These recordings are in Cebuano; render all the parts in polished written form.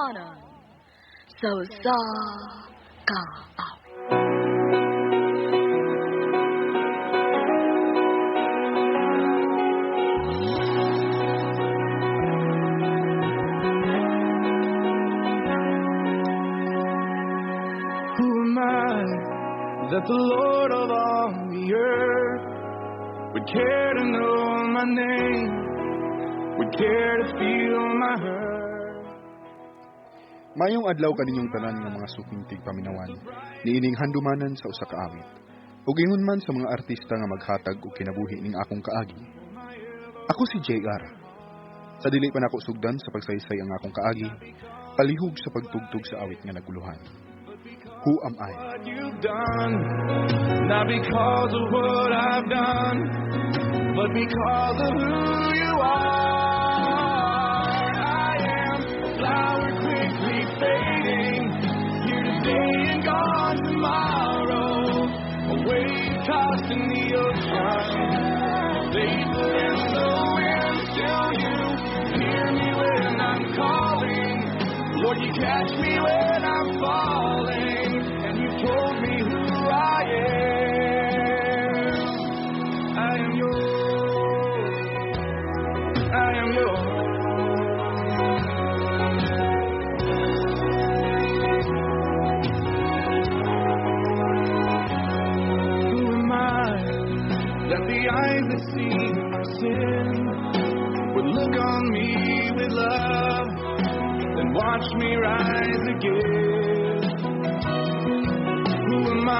Handumanan sa usa ka awit. Who am I that the Lord of all the earth would care to know my name, would care to feel my hurt? Mayong adlaw kaninyong tanan nga mga suking tigpaminawan, niining handumanan sa usa ka awit. Ug ingon man sa mga artista nga maghatag og kinabuhi ning akong kaagi. Ako si JR. Sa dili pa nako sugdan sa pagsaysay ang akong kaagi, palihog sa pagtugtog sa awit nga naguluhan. Who am I? What you've done, not because of what I've done, but because of who you are. I am a flower quickly fading, here today and gone tomorrow. A wave tossed in the ocean, a vapor in the wind. Still you hear me when I'm calling. Lord, you catch me when I'm falling, and you told me who I am. I am yours. I am yours. Who am I that the eyes that see my sin would look on me with love and watch me rise again? Who am I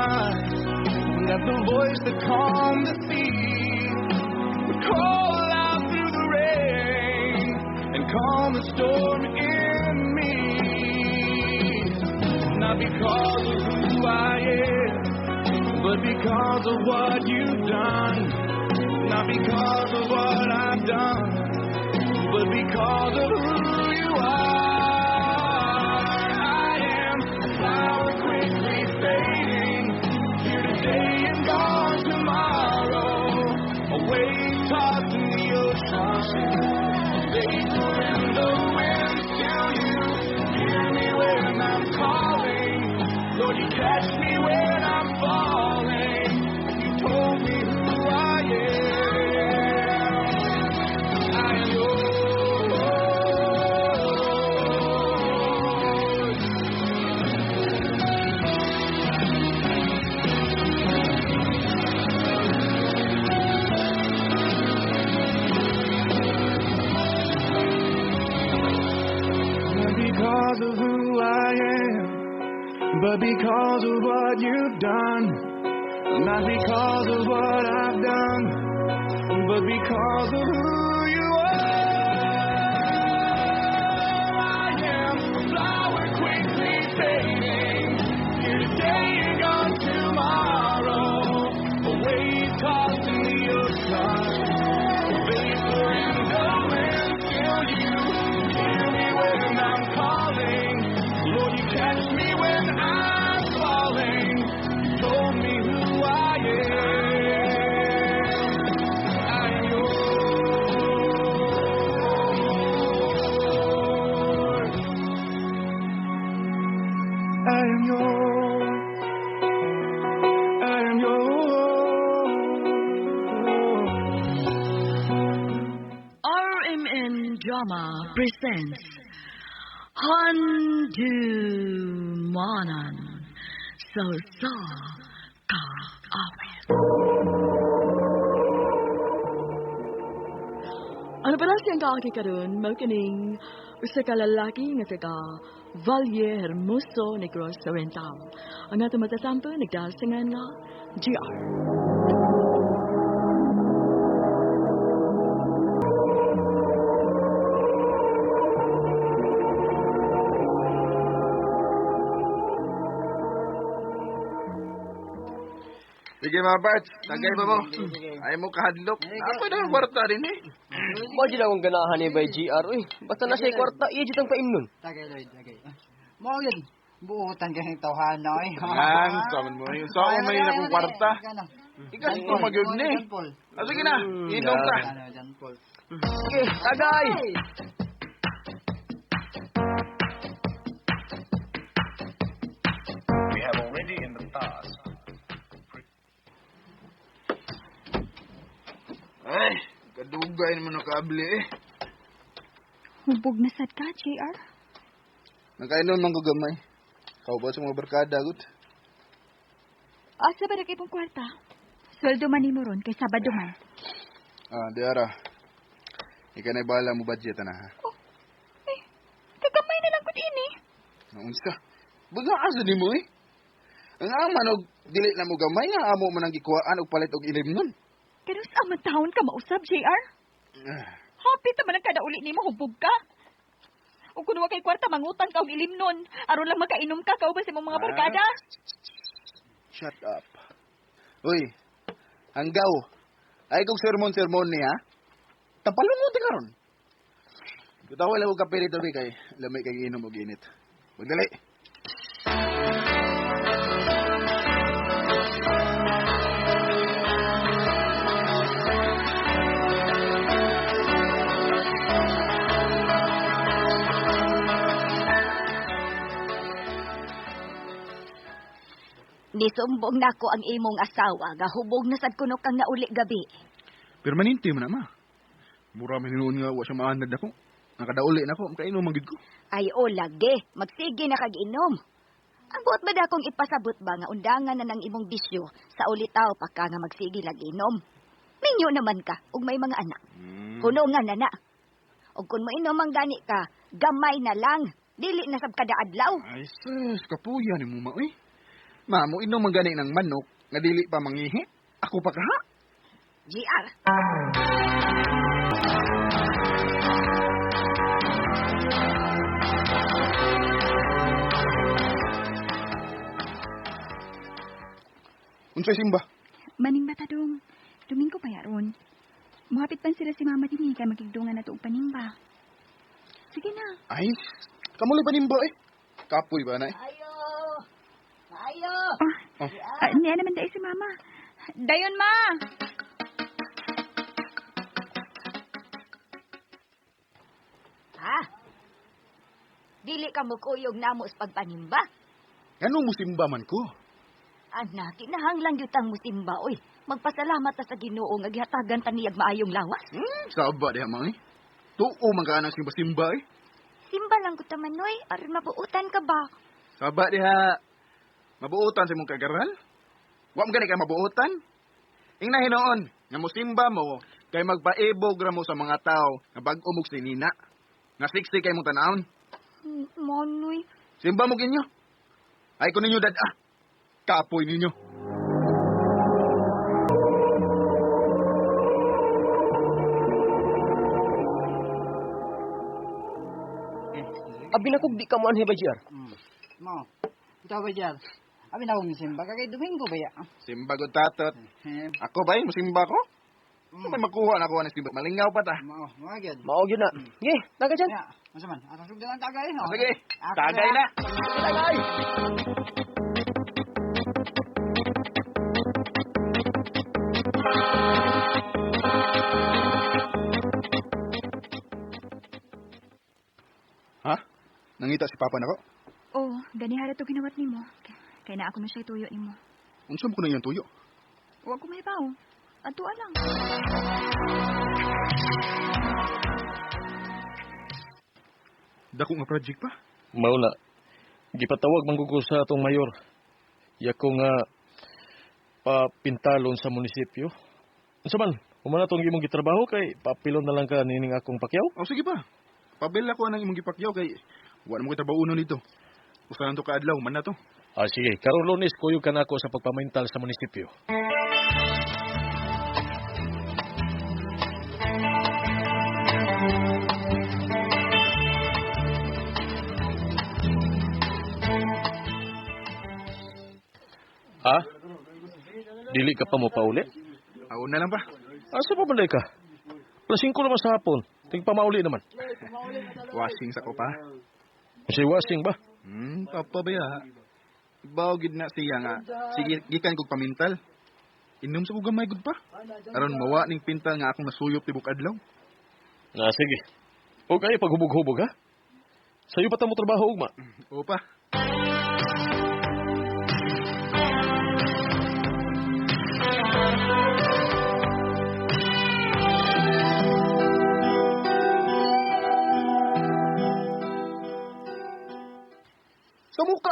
that the voice that calmed the sea would call out through the rain and calm the storm in me? Not because of who I am, but because of what you've done. Not because of what I've done, but because of who you are. I am a flower quickly fading, here today and gone tomorrow. A wave tossed in the ocean, a vapor in the wind. Still you hear me when I'm calling. Lord, you catch me when I'm falling. You told me who I am. I am yours. Not because of who I am, but because of what you've done. Not because of what I've done, but because of who you are. I am a flower quickly fading, here today and gone tomorrow. A wave tossed in the ocean, a vapor in the wind. Still you hear me when I'm calling. Lord, you catch me when I'm falling. You told me who I am. I am yours. I am yours. I am yours. RMN Drama presents Handumanan sa usa ka awit. Ano pala siyang kaaki karon mao kining usa ka lalaki nga taga Valle Hermoso, Negros Oriental. Ang atong matatampo nagdasingan nga GR. Sige mga parts, tagay pa mo. Ay mo kahadlok. Ako na yung kwarta rin eh. Mo jud akong ganahan ni by GR uy. Basta na siya kwarta, iya jud ang paimnon. Tagay, Lloyd, tagay. Mo yun. Buutan ka ng tawhana eh. Yan, saman mo. Yung sa may akong kwarta. Ikas ko magyud ni. Ah, sige na, inom ta. Sige, tagay. Already in the past. Ay, kadugay naman ang kaabli eh. Hubog na sad ka, JR. Nakainom man ko gamay. Kauban sa mga barkada, gut. Asa ba na kay pong kwarta? Sweldo man nimo ron kay Sabado man. Ah, di ara. Ikaw na bahala mo budget na ha. Oh, eh, kagamay na lang kut ini. Naunsa? Baga asa nimo eh. Ang aman og dili na mo gamay nga amo man ang gikuhaan og palit og ilim nun. Pero sa man taon ka mausab, JR? Happy ta man ang kada uli nimo hubog ka. Ug kun wa kay kwarta mangutang ka og ilim nun. Aron lang makainom ka kauban sa imong mga barkada. Shut up. Uy, hanggaw. Ay kog sermon-sermon niya. Tapalungot ka ron. Kutawa lang og kape dito kay lamay kay inom og init. Magdali. Nisumbong nako ang imong asawa nga hubog na sad kuno kang nauli gabi. Permanente man na, ma. Mura man hinuon nga wa siya maanad ako. Nakadauli na ako, makainom man gid ko. Ay o lagi, magsige na kag inom. Ang buot ba dakong ipasabot ba nga undangan na ng imong bisyo sa ulitaw pa ka nga magsige lag inom. Minyo naman ka ug may mga anak. Kuno nga nana. Ug kun moinom ang gani ka, gamay na lang. Dili na sab kada adlaw. Ay sus, kapuya ni mo ma oy. Ma, mo inom man gani ng manok nga dili pa mangihi. Ako pa kaha. GR. Unsay simba? Maning bata dong. Domingo pa yaron. Muhapit pan sila si mama dinhi kay magigdungan na to og panimba. Sige na. Ay, kamuloy panimba eh. Kapoy ba na eh? Ayo. Ayo. Oh, ah, niya naman dai si mama. Dayon ma. Ha? Dili ka mukuyog namo sa pagpanimba. Ngano mo simba man ko? Anak, kinahanglan gyud tang musimba oy. Magpasalamat ta sa Ginoo nga gihatagan ta niyag maayong lawas. Saba diha man eh. Tuo man ka nang simba-simba eh. Simba lang ko tamanoy, aron mabuutan ka ba? Saba diha. Mabuotan sa imong kagaral? Wa man gani ka mabuotan? Ingna hinuon nga mosimba mo kay magpaibog ra mo sa mga tao nga bag-o mog sinina. Nga siksi kay mong tan-awon. Manoy. Simba mo kinyo. Ay ko ninyo dad-a. Kapoy ninyo. Abi na kog di ka mo anhi ba, JR? Mo. Ikaw ba, JR? Abi na akong simba ka kay Domingo ba ya? Simba gud tatot. Ako ba musimba ko? May makuha na ako ng simba. Malingaw pa ta. Mao, mao gyud. Mao gyud na. Ge, taga dyan. Ya, unsa man? Atong sugdan ang tagay, no? Sige, Ako tagay na. Tagay. Ha? Nangita si Papa nako? Oh, ganihara to ginawat nimo. Kay na ako man siya tuyo nimo. Unsa mo kuno iyang tuyo? Wa ko mahibaw. Adtua lang. Dako nga project pa. Mao na. Gipatawag man ko sa atong mayor. Yako nga papintalon sa munisipyo. Unsa man, humana tong imong gitrabaho kay papilon na lang ka nining akong pakyaw. Oh, sige pa. Pabil ako nang imong gipakyaw kay wa na mo kita trabaho nito. Usa lang to kaadlaw man na to. Ah, sige, karon Lunes kuyog ka nako sa pagpamintal sa munisipyo. Ha? Dili ka pa mo pauli? Aon na lang pa. Asa pa balay ka? Alas 5 naman sa hapon. Tig pa mauli naman. Washing sa ko pa. Kasi washing ba? Papa ba ya? Ibaw gid na siya nga. Sige, gikan kog pamintal. Inom sa kog gamay gud pa. Aron mawa ning pintal nga akong nasuyop tibok adlaw. Na, sige. O kayo paghubog-hubog ha? Sayo pa ta mo trabaho ugma. Oo pa.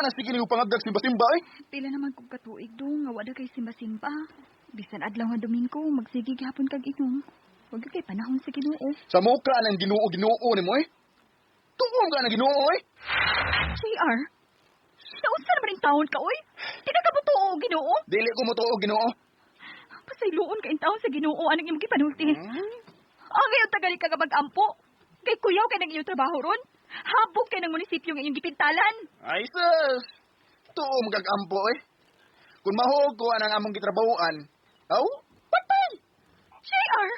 man ang sige nimo pangagdag simba-simba eh. Pila naman kong katuig dong, nga wala kay simba-simba. Bisan adlaw nga Domingo, magsige gihapon kag inom. Wag kay panahon sa Ginoo. Sa muka ng Ginoo-Ginoo nimo eh. Tuom ka ng Ginoo eh. JR, naunsa naman ning taon ka oy? Di ka kabutuo og Ginoo? Dili ko motuo Ginoo. Pasayloon ka taon sa Ginoo anang imong gipanulti. Ang ngayon tagali ka nga mag-ampo. Kay kuyaw kay nang iyong trabaho ron. Habog kay ng munisipyo nga iyong gipintalan. Ay sus. Tuom kag ampo eh. Kung mahuog ko anang among gitrabahoan, aw, patay. JR!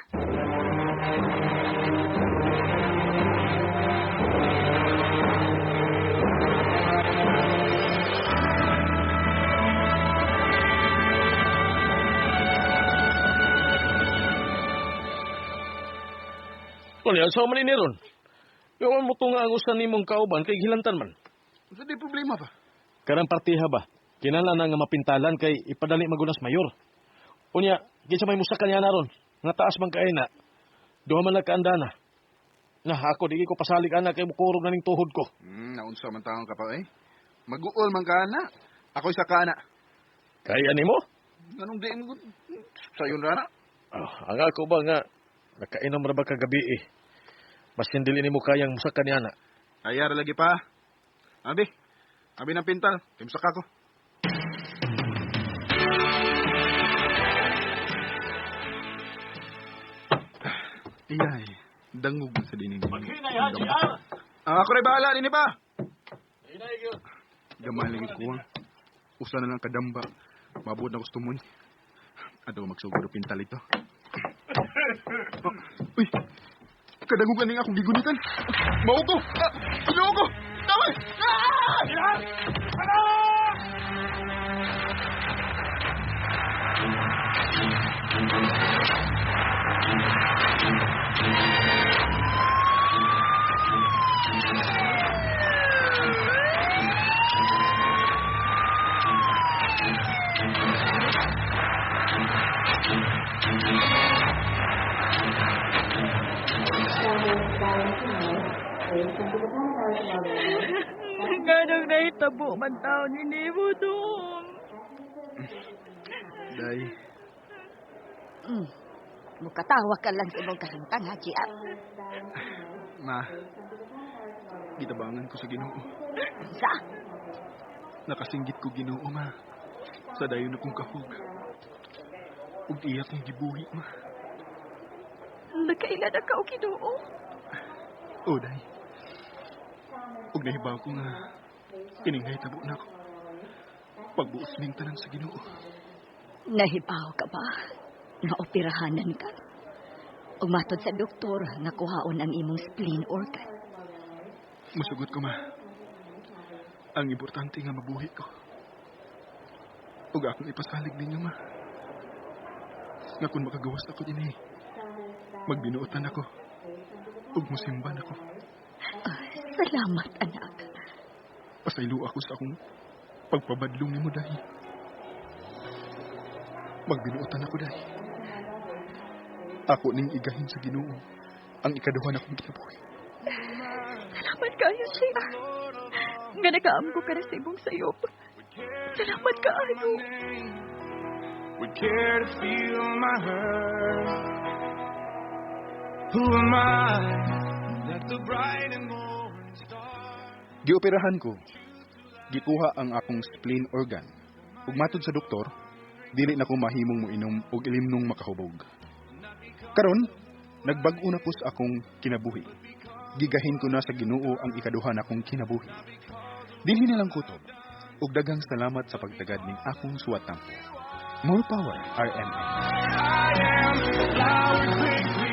Kunya, sa man ni ron. Yawan mo tunga ang usan nimong kauban kay gilantan man. Unsa di problema ba? Karang partiha ba? Kinahanglan na nga mapintalan kay ipadali magunas mayor. Unya, kinsa may musaka niya na ron. Nga taas man kay na. Duha man nagkaanda na. Na ako di ko pasalig ana kay mukurog na ning tuhod ko. Naunsa man taon ka pa eh. Maguol man ka na. Ako'y sa kana. Kaya nimo? Anong di mo? Sayon ra na. Oh, ang ako ba nga nakainom ra ba kagabi eh. Maskin dili nimo kayang musaka niya na. Ayar lagi pa. Abi. Abi ng pintal. Kay musaka ko. Iyay, dangog sa dining. Maghinay ha, JR. Ako rin bahala dinhi pa. Hinay gyud. Gamay lagi kuwang. Usa na lang kadamba. Mabot na gusto mo ni. Adaw magsugod og pintal ito. Oh, uy! Kadangog aning akong gigunitan. Mao ko! Ah, Ginoo ko! Tama! Ah! Ganong nahitabo man taon ni Nemo dong. Day, Mukatawa ka lang sa imong kahimtang ha, JR. ma. Gitabangan ko sa Ginoo. Sa? Nakasinggit ko Ginoo, ma. Sa dayon akong kahug. Ug iya kong gibuhi, ma. Nagkaila na ka o Ginoo. O, day. Ug nahibaw ko nga kining nahitabo na ako. Pagbuos ning tanan sa Ginoo. Nahibaw ka ba? Nga operahanan ka? Ug matod sa doktor nga kuhaon ang imong spleen organ. Musugot ko, ma. Ang importante nga mabuhi ko. Ug akong ipasalig ninyo, ma. Nga kung makagawas ako dinhi, magbinuotan ako. Ug musimban ako. Salamat, anak. Pasaylo ako sa akong pagpabadlong nimo dahil. Magbinuotan ako dahil. Ako ning igahin sa Ginoo ang ikaduha na kong kinabuhi. Salamat kayo, JR. Nga nakaamgo ka na sa imong sayop. Salamat kaayo. Would care to feel my hurt. Who am I that the bright and morning star? Gioperahan ko. Gikuha ang akong spleen organ. Ug matod sa doktor, dili na ko mahimong moinom og ilimnong makahubog. Karon, nagbag-o na ko sa akong kinabuhi. Gigahin ko na sa Ginoo ang ikaduha nakong kinabuhi. Dinhi na lang kutob. Ug daghang salamat sa pagtagad ning akong suwat tampo. More power, RMN. I am the flower.